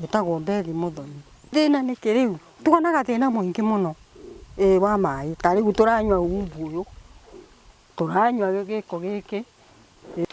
Njĩtagwo Bethi Mũthoni. Thĩna nĩkĩ rĩu? Tuonaga thĩna mũingĩ mũno ĩ wa maĩ. Ta rĩu tũranyua umbu ũyũ, tũranyua gĩko gĩkĩ.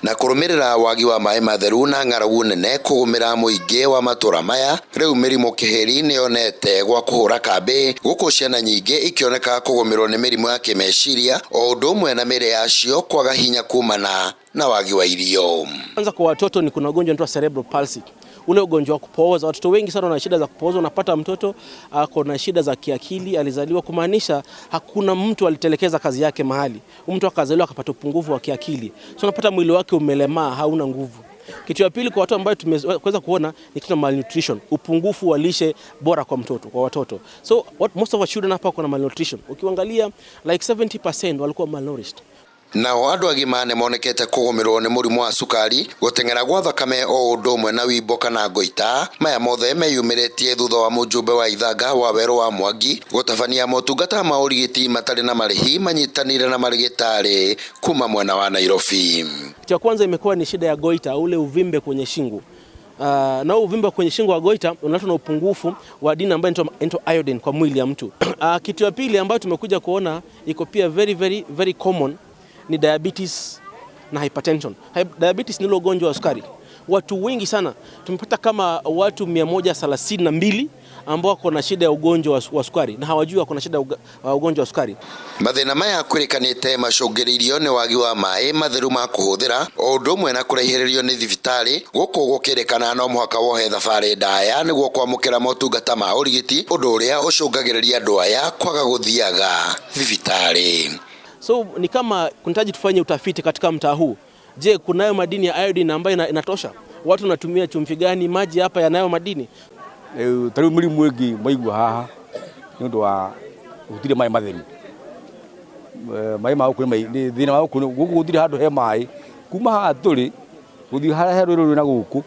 Na kũrũmĩrĩra wagi wa maĩ matheru na ng'aragu nene kũgũmĩra mũingĩ wa matũra maya, rĩu mĩrimũ kĩhĩri nĩyonete gwa kũhũra kambĩ, gũkũ ciana nyingĩ ikĩoneka kũgũmĩrwo nĩ mĩrimũ ya kĩmeciria o ũndũ ũmwe na mĩĩrĩ yacio kwaga hinya kumana na wagi wa irio. Kwanza kwa watoto ni kuna ugonjwa unaitwa cerebral palsy, ule ugonjwa wa kupooza. Watoto wengi sana wana shida za kupooza. Unapata mtoto ako na shida za kiakili, alizaliwa, kumaanisha hakuna mtu alitelekeza kazi yake mahali. Mtu akazaliwa akapata upungufu wa kiakili, so unapata mwili wake umelemaa, hauna nguvu. Kitu ya pili kwa watu ambayo tumeweza kuona ni kitu malnutrition, upungufu wa lishe bora kwa mtoto, kwa watoto. So what, most of our children hapa kuna malnutrition. Ukiangalia like 70% walikuwa malnourished. Nao andũ agima nĩ monekete kũgũmĩrwo nĩ mũrimũ wa cukari, gũteng'era gwa thakame o ũndũ ũmwe na wimbo kana ngoita. Maya mothe meyumĩrĩtie thutha wa mũjumbe wa Ithanga wa werũ wa Mwangi gũtabania motungata ma ũrigiti matarĩ na marĩhi manyitanĩire na marĩgĩtarĩ kuma mwena wa Nairobi. Kitu ya kwanza imekuwa ni shida ya goita, ule uvimbe kwenye shingo. Na uvimbe kwenye shingo wa goita unaletwa na upungufu wa dini ambayo inaitwa iodine kwa mwili ya mtu. Kitu ya pili ambayo tumekuja kuona iko pia very very very common ni diabetes na hypertension. Diabetes ni ule ugonjwa wa sukari. Watu wengi sana tumepata kama watu 132 ambao wako na shida ya ugonjwa wa sukari na hawajui wako na shida ya ugonjwa wa sukari. Mathĩna maya kwĩrĩkanĩte macũngĩrĩirio nĩ wagi wa maĩ matheru ma kũhũthĩra o ũndũ ũmwe na kũraihĩrĩrio nĩ thibitarĩ, gũkũ gũkĩrĩkana no mũhaka wohe thabarĩ ndaya nĩguo kwamũkĩra motungata ma ũrigiti, ũndũ ũrĩa ũcũngagĩrĩria andũ aya kwaga gũthiaga thibitarĩ. So ni kama kunahitaji tufanye utafiti katika mtaa huu. Je, kunayo madini ya iodine ambayo inatosha? Watu wanatumia chumvi gani? Maji hapa yanayo madini? Ta rĩu mĩrimũ ĩngĩ mwaigua haha nĩ ũndũ wa gũtirĩ maĩ matheru. Maĩ ma gũkũ nĩ thĩna wa gũkũ, gũkũ gũtirĩ handũ he maĩ. Kuma haha tũrĩ gũthiĩ harĩa he rũĩ rũrũ na gũkũ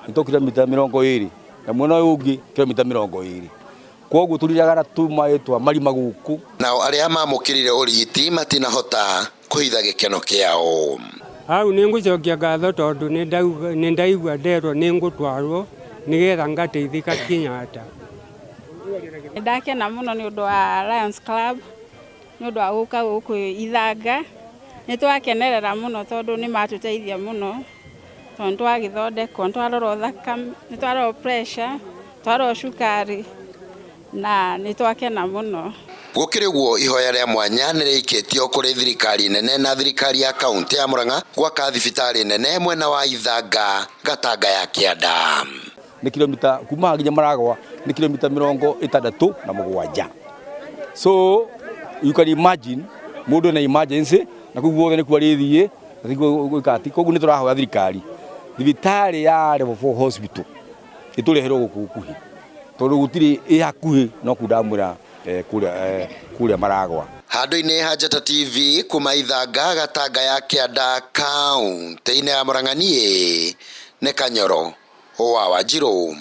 nĩ to kilomita 20 na mwena ũyũ ũngĩ kilomita 20. Koguo tũriraga na tũmaĩ twa marima gũkũ. Nao arĩa mamũkĩrire ũrigiti matinahota kũhitha gĩkeno kĩao. Hau nĩ ngũcokia ngatho tondũ nĩ ndaigua nderwo nĩ ngũtwarwo nĩgetha ngateithĩka Kenyatta. Ndakena mũno nĩ ũndũ wa Lions Club, nĩ ũndũ wa gũka gũkũ Ithanga. Nĩ twakenerera mũno tondũ nĩ matũteithia mũno, tondũ nĩ twagĩthondekwo, nĩ twarorwo thakame, nĩ twarorwo pressure, twarorwo cukari na nĩ twakena mũno. Gũkĩrĩ ũguo, ihoya rĩa mwanya nĩ rĩikĩtio kũrĩ thirikari nene na thirikari ya kaunti ya Murang'a gwaka thibitarĩ nene mwena wa Ithanga, Gatanga ya Kĩanda. Nĩ kilomita kuma haha nginya Maragwa nĩ kilomita 67. So you can imagine mũndũ na emergency na kũu guothe nĩkuo arĩthiĩ na tiguo gwĩka atĩ. Koguo nĩ tũrahoya thirikari thibitarĩ ya level 4 hospital ĩtũreherwo gũkũ gũkuhĩ, tondũ gũtirĩ ĩ hakuhĩ no kũu ndamwĩra kũrĩa Maragwa. Handũ-inĩ ha Njata TV kuma Ithanga, Gatanga ya Kĩanda, kaunti-inĩ ya Murang'a, niĩ nĩ Kanyoro wa Wanjirũ.